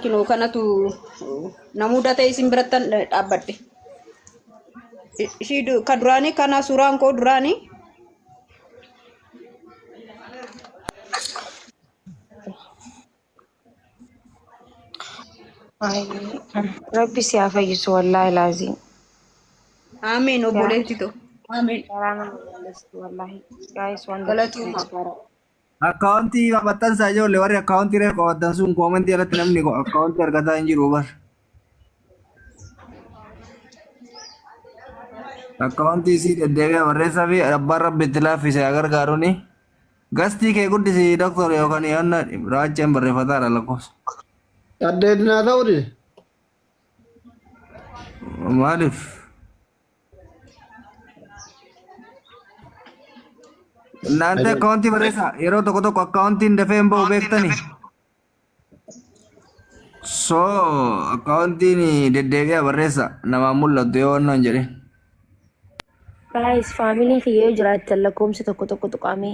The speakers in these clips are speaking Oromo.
Kinoo kanatu na mudate isin birattan dhaabbadhe. Ishii ka duraanii kana suuraan koo duraanii. Rabbi si haa fayyisu wallaahi laaziim. Amiin obboleetti too. Amiin. Garaa nama balleessitu wallaahi. Gaayis waan Galatooma. gargaara. Akkaawuntii maxxansaa ijoollee warri akkaawuntii reefu qabattan sun koomentii irratti namni akkaawuntii argataa hin jiru bar. Akkaawuntii isii deddeebi'a barreessaa fi abbaan rabbi itti laaffise haa gargaaruuni. Gastii kee guddisi doktor yookaan yoonna raacheen barreeffataadha lakkoofsa. Saddeet naa ta'uu dide. Maaliif? Naante akkaawuntii barreessaa yeroo tokko tokko akkaawuntiin dafee hin bahu beektani. So akkaawuntiin deddeebi'a barreessa namaan mul'attu yoo wannan hin jedhin. Guys, faamilii kiyya yoo jiraattan lakkoomsi tokko tokko tuqamee.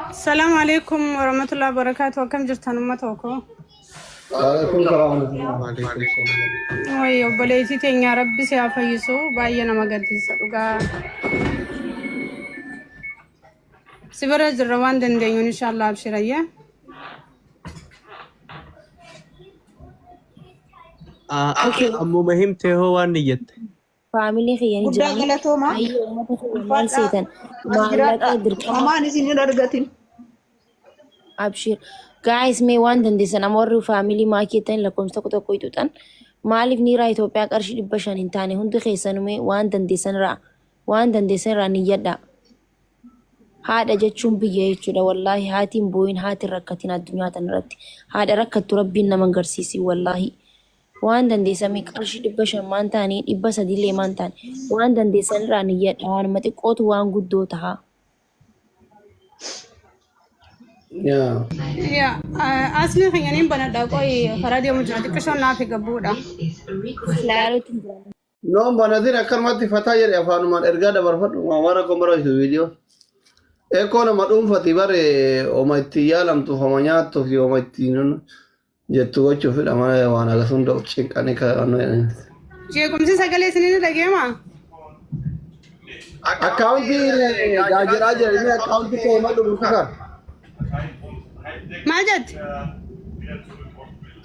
Assalamu alaikum warahmatullahi wabarakatuh. Akkam jirtan uummata koo? Waalaikum salaam. Waalaikum salaam. Wayi obboleettii teenya rabbi si haa fayyisu. Baay'ee nama gaddisiisa dhugaa. Si bira jirra waan dandeenyuun inshallah abshirayya. Okay. Ammuma himtee hoo waan niyyette. Faamilii kiyya ni Guddaa jiranii. galatooma. Hayyee uummata kiyya maal Ulfaadhaa. seetan? As Maallaqa jiraadhaa. dirqama Hamaan isin hin argatin. abshir. Guys mee waan dandeessan amma warri faamilii maakii jettan lakkoomsa tokko tokko hixuxan. Maaliif niiraa Itoophiyaa qarshii 500 hin taane hundi keessanuu mee waan dandeessan irraa waan dandeessan irraa niyyadhaa. Haadha jechuun biyya jechuudha wallaahi haati hin boo'in haati hin rakkatin addunyaa tana irratti haadha rakkattu rabbiin nama hin garsiisin wallaahi waan dandeessan mee qarshii 500 maan taane 300 illee maan taane waan dandeessan irraa niyyadha waanuma xiqqootu waan guddoo taha. Yaa. Yaa asli kiyya niin banadha qoyi karaa deemu jira xiqqishoon naaf gabbuudha. Ilaaluutti hin jiran. Noon banatin akkanumatti fataa jedhe afaanumaan ergaa dabarfadhu waan rakkoon barbaachisu viidiyoo. Eekoo nama dhuunfati bare oma ittiin yaalamtuuf oma nyaattuuf oma ittiin jettu gochuufidha malee waan agas hunda of cinqanii kan Jeequmsi sagalee isinii ni dhageema? Akkaawuntii gaajiraa jira inni akkaawuntii kee himadhu burtukaan. Maal jette?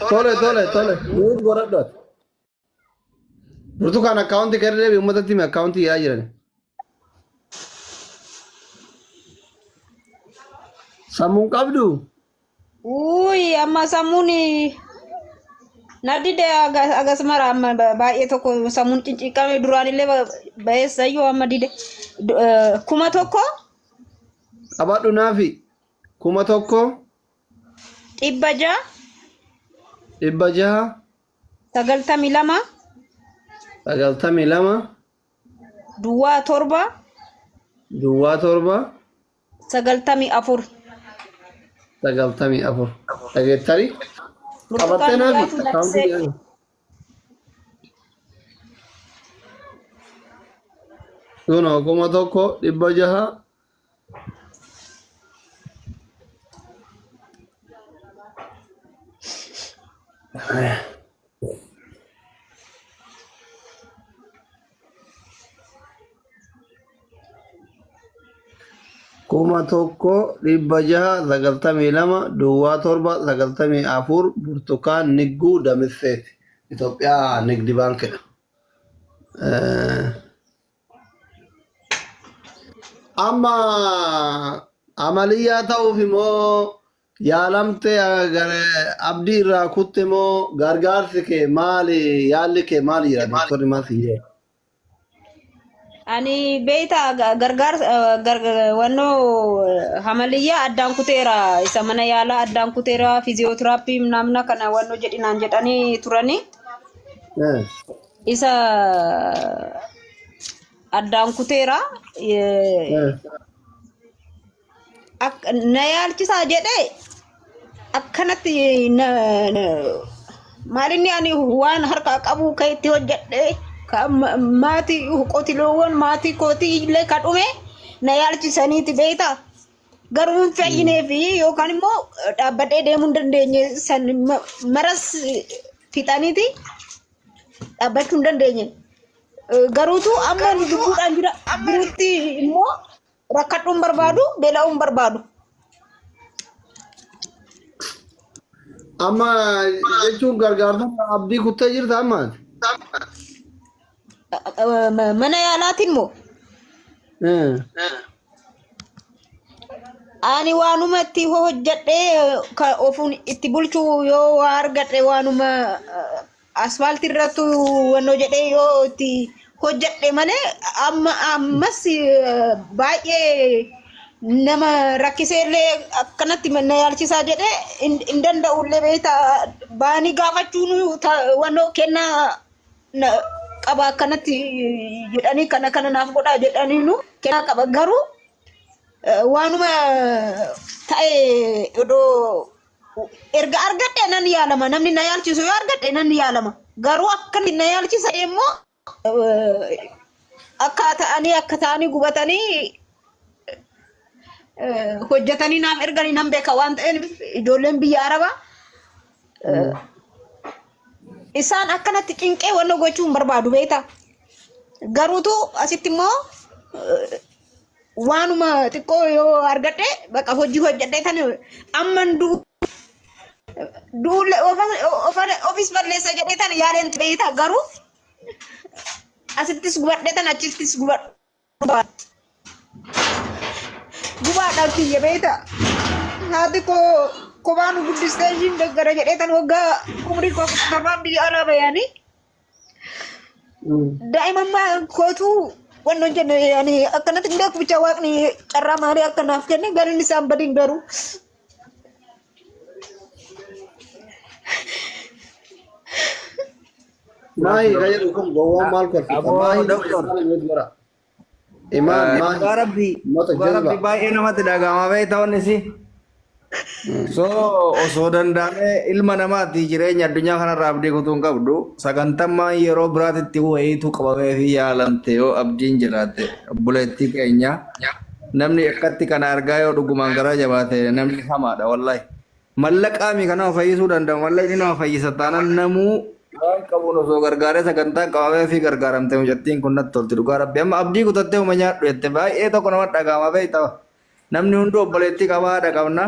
Tole tole tole nuuf godhadhu ati. Burtukaan akkaawuntii kee irra deebi uummatatti himi akkaawuntii yaa jiran. Sammuun qabdu. Uuyi amma sammuun na dide agas mara amma baay'ee tokko sammuun cinciqqame duraan illee bayeessayyuu amma dide 1000 Qabadhu naafi 1000 600 600 92 92 07 07 94. 94. Dhageettanii? Qabattee Burtukaan naafi Mulaatuu akkaawuntii Laksee. jedhama. Kunoo 1600 1692 07 94 Burtukaan Nigguu Damisseeti. Itoophiyaa Nigdi Baankidha. Amma amaliyyaa ta'uuf immoo yaalamte abdii irraa kutte moo gargaarsi kee maali yaalli kee maali jedha doktorri maal siin jedha. Ani beeyta gargaarsa wannoo hamaliyyaa addaan kuteera isa mana yaalaa addaan kuteera fiiziyootiraappii namna kana wannoo jedhinaan jedhanii turanii isa addaan kuteera na yaalchisaa jedhee akkanatti maalinni ani waan harkaa qabu kan itti hojjedhe ka maatii qotiloowwan maatii kootii illee ka dhume na yaalchisaniiti beektaa. Garuu hin fayyinee fi yookaan immoo dhaabbadhee deemuu hin dandeenye san maras fixaniiti dhaabbachuu hin dandeenye. Garuutu amma ani lubbuudhaan jira jirutti immoo rakkadhuu hin barbaadu beela'uu hin barbaadu. Amma jechuun gargaarsa abdii kuttee jirta amma. Mana yaalaatiin moo ani waanuma itti hojjedhee ka ofuun itti bulchuu yoo waa argadhe waanuma asfaaltii irrattu wannoo jedhee yoo itti hojjedhe malee amma ammas baay'ee nama rakkisee illee akkanatti na yaalchisaa jedhee hin danda'u illee beektaa baanii gaafachuun wannoo kennaa qaba akkanatti jedhanii kana kana naaf godhaa jedhanii nu kennaa qaba garuu waanuma ta'e odoo erga argadhe nan yaalama namni na yaalchisu yoo argadhe nan yaalama garuu akka na yaalchisa immoo akka ta'anii akka ta'anii gubatanii hojjetanii naaf erganii nan beeka waan ta'eef ijoolleen biyya arabaa isaan akkanatti cinqee wanna gochuu hin barbaadu beektaa. Garuutu asitti immoo waanuma xiqqoo yoo argadhe bakka hojii hojjedhee tan amman du'ulle ofis balleessa jedhee tan yaaleen beektaa garuu asittis gubadhee tan achittis gubadhu. Gubaadhaan kiyya beektaa haati koo kophaa nu guddistee ishiin deggara jedhee tan waggaa umrii koo 17 biyya alaa bayanii daa'imummaa kootu wannan jenne ani akkanatti hin beeku bicha waaqni carraa maalii akka naaf kenne galinni isaan badin garuu. Maahi ka jedhu kun gowwaan maal kolfita? Aboo Maahi doktor. bara. Imaan maahi. Dhugaa rabbii Mata dhugaa rabbii jazba. baay'ee namatti dhaga'ama beektaa wanni si. So osoo danda'amee ilma namaati jireenya addunyaa kanarraa abdii kutuu hin qabdu sagantammaan yeroo biraatitti wayiitu qabamee fi yaalamte yoo abdiin jiraatte obboleettii keenya namni akkatti kana argaa yoo dhugumaan garaa jabaate namni hamaadha wallahi. Mallaqaami kan nama fayyisuu danda'u mallaqni nama fayyisa taanaan namuu waan qabuun osoo gargaaree sagantaan qabamee fi gargaaramte mucattiin kun natti tolti dhugaa rabbi amma abdii kutattee uma nyaadhu jette baay'ee tokko nama dhaga'ama beektaa namni hunduu obboleettii qabaa haadha qabna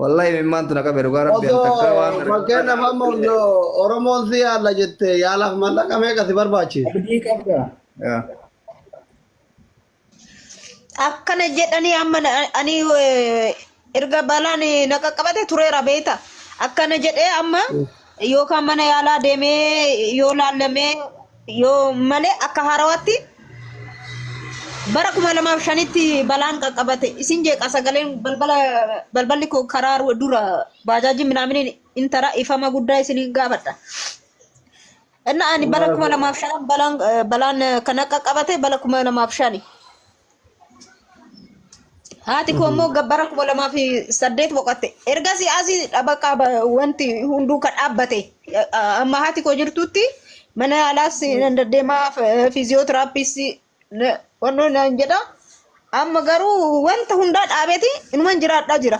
wallahi imimmaantu na qabe dhugaa rabbi an takkaa waan Osoo fakkeenyaaf amma osoo Oromoon si yaalla jette yaalaaf mallaqa meeqa si barbaachisa? Abdii qabda. Yaa. Akkana jedhanii amma ani erga balaan na qaqqabate tureera beekta. Akkana jedhee amma yookaan mana yaalaa deemee yoo laallamee yoo malee akka haarawaatti bara 2005tti balaan qaqqabate isin jeeqa sagaleen balbala balballi koo karaa dura baajaajii minaaminiin intara ifama guddaa isin gaafadha. Inna ani bara 2005 balaan balaan kan akka qabate bara 2005. Haati koo immoo bara 2008 boqotte. Ergasii asii dhabaqa wanti hunduu kan dhaabbate. Amma haati koo jirtutti mana yaalaas nan deddeemaa fiiziyootiraappiis wannoo naan jedha. Amma garuu wanta hundaa dhaabeeti inuman jiraadhaa jira.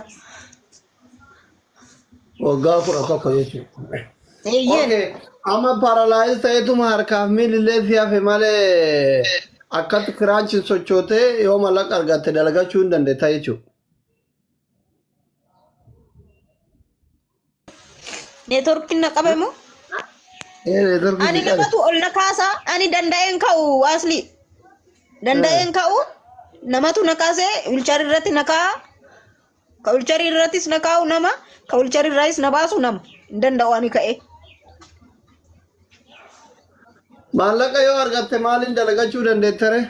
Waggaa 11 jechuudha. Eeyyeen. Okay. Amma paralaayiz ta'eetuma harkaaf miilillee si hafe malee akkatti kiraanchiin sochootee yoo mallaqa argatte dalagachuu hin dandeetta jechuudha. Neetworkiin na qabe moo? Ee neetworkii Ani si qabe. namatu ol na kaasa. Ani danda'een ka'u asli. Danda'een ka'u namatu na kaasee wilcharii irratti na kaa'a. Ka wilcharii irrattis na kaa'u nama, ka wilcharii irraayis na baasu nama. Hin danda'u ani ka'ee. Maallaqa yoo argatte maaliin dalagachuu dandeetta ree?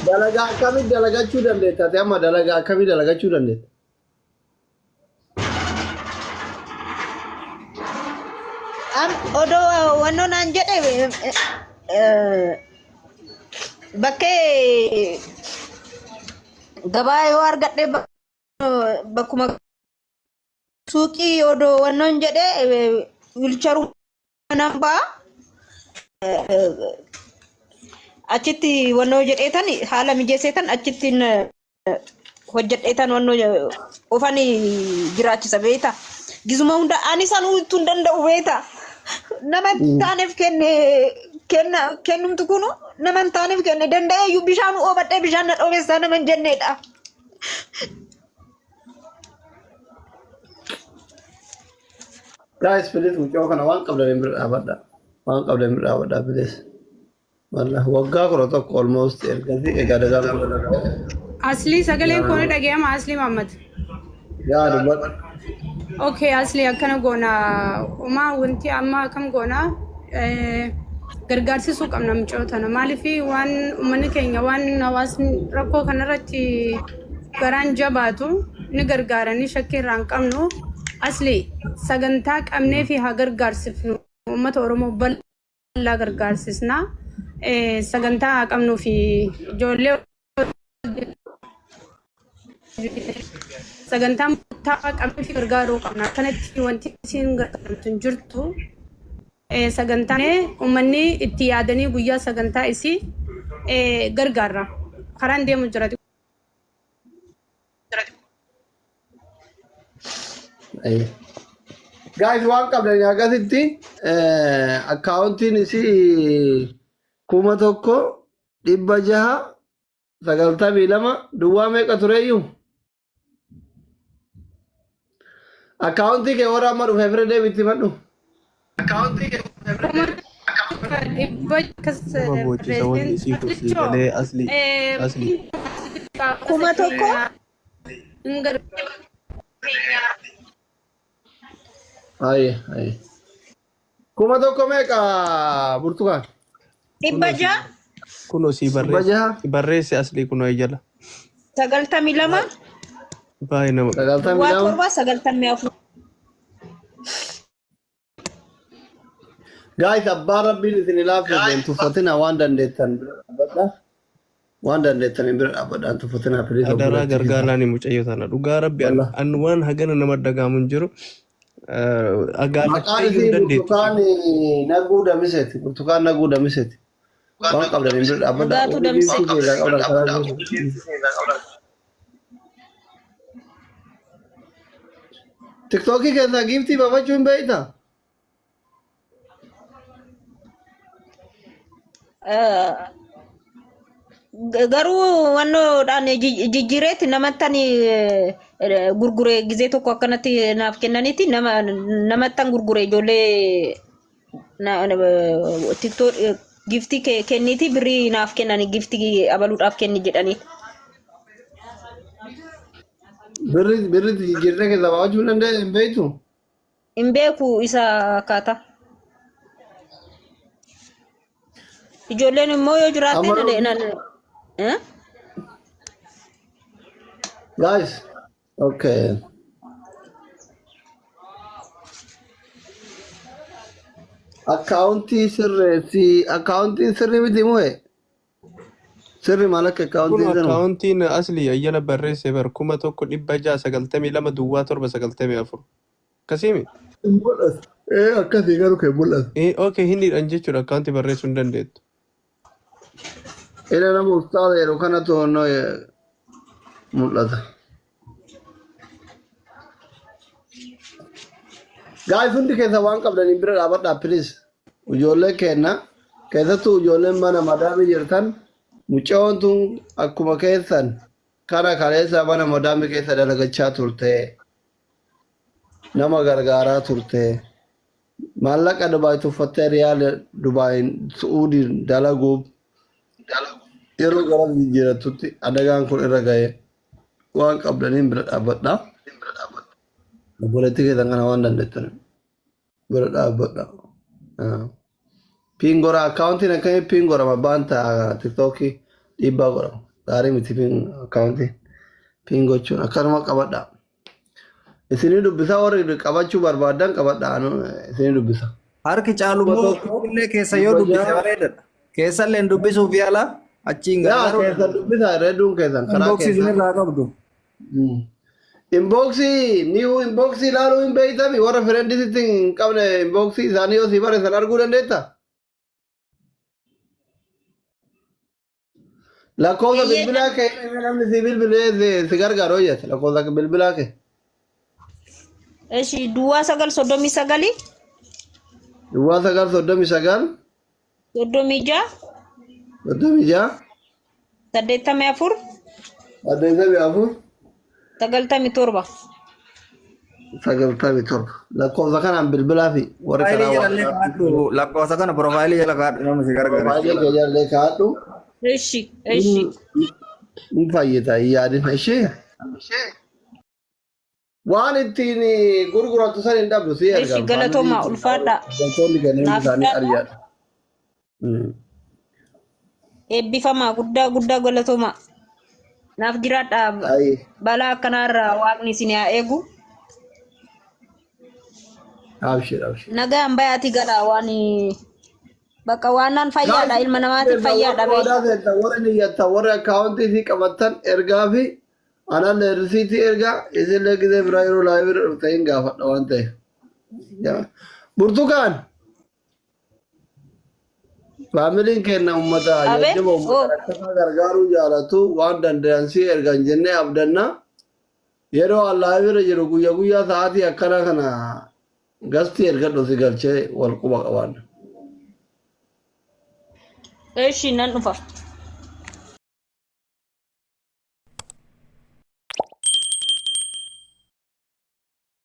Dalagaa akkamii dalagachuu dandeetta ati amma dalagaa akkamii dalagachuu dandeetta? Am odoo wannoo naan jedhe bakkee gabaa yoo argadhe bakkuma suuqii odoo wannoon jedhe wilcharuu nan ba'a. Achitti wannoo jedheetan haala mijeesseetan achittiin hojjedheetan wannoo ofan jiraachisa beekta. Gizuma hunda ani sanuu ittuu hin danda'u beekta. Nama hin taaneef kenne kenna kennumtu kunu nama hin taaneef kenne danda'ee iyyuu bishaan oobadhee bishaan na dhoobessaa nama hin jenneedha. Guys, please mucoo kana waan qabdan bira dhaabadha. Waan qabdan bira dhaabadha please. Wallah waggaa 11 almost ergasii egaa dagaa kun. Aslii sagaleen koo ni dhaga'ama Aslii Mahammad. Yaa dubbadhu. Okay, Aslii akkana goona. Umaa wanti amma akkam goona? Gargaarsisuu qabna mucoo tana. Maaliif waan uummanni keenya waan hawaasni rakkoo kanarratti garaan jabaatu ni gargaaranii shakkii irraa hin qabnu. Aslii sagantaa qabnee fi haa gargaarsifnu. Uummata Oromoo bal'aa gargaarsisna. Sagantaa haa qabnuu fi ijoollee sagantaa murtaa'aa qabnee fi gargaaruu qabna. Akkanatti wanti isiin gargaaramtu hin jirtu. Sagantaan uummanni itti yaadanii guyyaa sagantaa isii gargaarra. Karaan deemu jira. Guys waan qabdan akkasitti akkaawuntiin isii 1692 duwwaa meeqa tureyyuu? Akkaawuntii kee warra amma dhufee fira deebiitti madhu. Kuma dhibba akkas Nama boochisa wanni isii kun sii galee asli asli. 1000. Hin gargaara. Aye aye. 1000 meeqa burtukaan? 600. Kunoo sii Dhibba barreesse jaha barreesse asli kunoo jala. 92. Baay'ee nama sagaltamii Duwwaa lama. 7 94. Guys abbaan rabbiin isin ilaaffise hin tuffatina waan dandeettan bira dhaabbadha. Waan dandeettan bira dhaabbadha hin tuffatina please Adaraa obboleettii keessan. gargaaraan mucayyoo tana dhugaa rabbi Wallah. an waan hagana nama dhagaamu hin jiru. Maqaan Gaafattee iyyuu isii hin dandeettu. Burtukaan Naguu Damiseeti. Burtukaan Naguu Damiseeti. Waan qabdan hin bira dhaabbadha. Nagaatu Warri Damsee. biiftuu keessaa qabdan karaa keessa. Tiktookii keessaa giiftii baafachuu hin beektaa? Garuu wannoodhaan jijjiireetti namattan gurgure gizee tokko akkanatti naaf kennaniiti nama namattan gurgure ijoollee tiktook giftii kenniiti birrii naaf kennani giftii abaluudhaaf kenni jedhanii. Birri birri jijjiirtee keessaa baafachuu hin danda'e hin beektu? Hin beeku isa akkaataa. Ijoolleen immoo yoo jiraatte Amma na na eh? Guys, okay. Akkaawuntii sirreessi. Akkaawuntiin sirrii miti muhe. Sirri maal akka Kun akkaawuntiin sirri? akkaawuntiin asli ayyala barreesse bar 1692 duwwaa 7 94. Akkasiimi? Hin mul'atu. Ee akkasii garuu kan mul'atu. Okay, hin hidhan jechuudha akkaawuntii barreessuu hin dandeettu. Ila nama ustaaza jedhu kanatu honnoo mul'ata. Gaayis hundi keessa waan qabdaniin bira dhaabadhaa please. Ijoollee keenna keessattuu ijoolleen mana madaamii jirtan mucayoon tun akkuma keessan kana kaleessa mana madaamii keessa dalagachaa turte. Nama gargaaraa turte. Maallaqa Dubaay tuffattee riyaala Dubaayin Su'uudiin dalaguuf yeroo gara jijjiirattutti adagaan kun irra ga'e waan qabdaniin bira dhaabbadha. Obboleettii keessan kana waan dandeettan bira dhaabbadha. Piin godha akkaawuntiin akkamii piin godhama abbaan ta'a tiktookii dhiibbaa godhama. Gaarii miti piin akkaawuntiin piin gochuun akkanuma qabadha. Isinii dubbisaa warri qabachuu barbaadan qabadha isinii dubbisa. Harki caalu Kuma immoo tokko illee keessa yoo dhibba dubbise jaha. bareedadha. Keessallee hin dubbisuuf yaala achiin Yaa gargaaruu keessan dubbisaa hedduun keessan karaa Inboxii keessaa. isinirraa qabdu. Inboxii niiwu inboxii ilaaluu hin beektami warra firendisitti hin qabne inboxii isaanii yoo sii barreessan arguu dandeetta? Lakkoofsa Eeyyee. bilbilaa kee namni si bilbilee si gargaaru hojjete lakkoofsa bilbilaa kee. Eshi duwwaa 9 39. Duwwaa 9 39. 36. 36. 84. 84. 97. 97. Lakkoofsa kanaan bilbilaa fi warri Profaayilii karaa jalallee waan kaa'adhu. Lakkoofsa kana profaayilii jala kaa'adhu namni si gargaara. Profaayilii kee jalallee kaa'adhu. Eshi eshi. Hin fayyita hin yaadin ishee. Waan ittiin gurgurattu san hin dhabdu si Eshi ergan. galatoomaa ulfaadhaa. Galtoonni kanneen Naaf isaanii jiraadhaa. ari'aadha. Eebbifamaa guddaa guddaa galatoomaa. Naaf jiraadhaa. Ayi. Balaa akkanaarraa waaqni isin haa eegu. Abshir abshir. Nagaan bayaati galaa waan bakka waan naan fayyaadha ilma namaatiif fayyaadha Warri beeku. waadaa seentan warri niyyattan warri akkaawuntii fi qabattan ergaa fi anallee risiitii ergaa isinillee gizee biraa yeroo laayivii irra dhufte hin gaafadha waan ta'eef. Burtukaan faamiliin keenya uummata Abe jajjaba uummata oo rakkataa gargaaruu jaalatu waan danda'an si ergan jennee abdanna. Yeroo an laayivii irra jiru guyya guyyaa sa'aatii akkana kana gastii ergadhu si galchee wal quba qabaanna. Eshi nan dhufa.